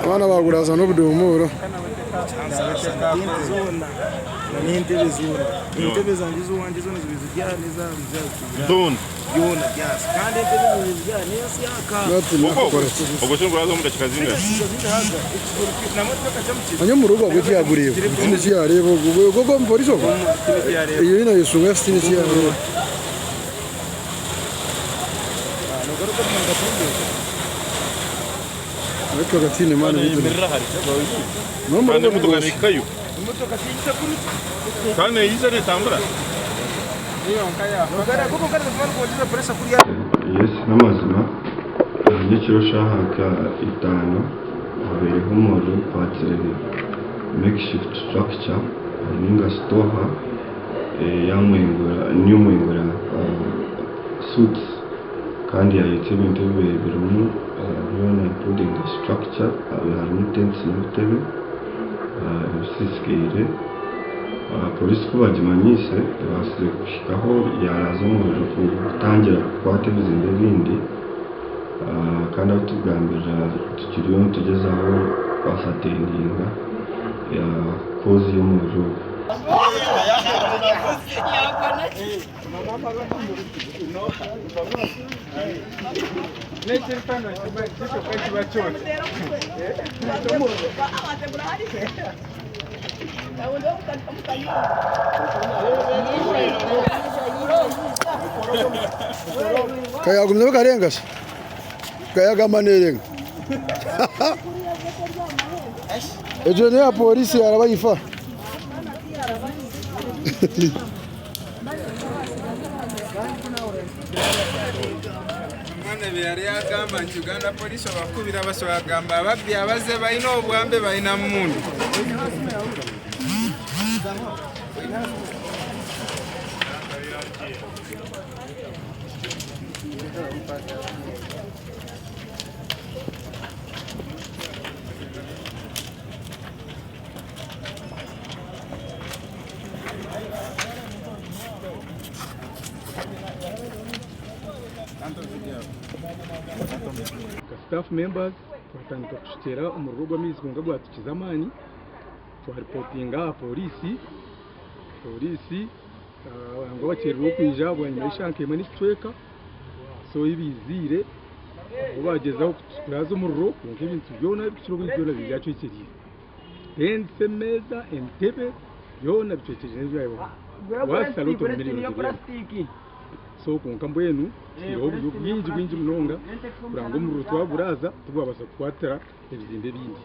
Abaana baguraza n'obudomora. Manya omurugo ogwo tiyagureeba tihaine eki yareeba ogwo ogwo omuporisi ogwo eyo nayesunga tihaine eki yareeba. Ariko tihaine maani beitu n'omurugo nigwosya. Yes n'amazima nyekiro shaaha nka itaano habaireho omuriro gukwatsire makeshift structure ninga sitooha eya New Mwengura Suites kandi yayotsya ebintu ebibaire birimu byona including the structure harimu tents n'obutebe ebisiisikaire. Pooriisi ku bagimanyiise ebaasize kuhikaho yaaraaza omuriro kutangira kukwata ebizimbe ebindi kandi ahu turikugambirira tukiriyo nitugyezaho kwasataininga koozi y'omuriro ogu. Kayagumizemu karenga shi? Kayagamba nerenga. Egyo neya polisi yaraba ayifa. Omwana ebi yari yagamba nti Uganda Police obakubira basobola kugamba ababbi abaze balina obwambe balina mundu. Nka staff members twatandika kushukyera omuriro gw'amaizi kwonka gwatukiza amaani twaripotinga aha pooriisi, pooriisi nangwa bakyereirwe kwija bwanyima y'eshaaha nk'emwe n'ekicweka so ei baiziire nabo bagyezaho kuturaaza omuriro kwonka ebintu byona ebikukira obwingi byona biri byacwekyereire. Tents, emeeza, entebe byona bicwekyereire So kwonka mbwenu tutaireho oburyo bwingi bwingi munonga kureba ngu omuriro twaguraaza tigwabaasa kukwatira ebizimbe ebindi.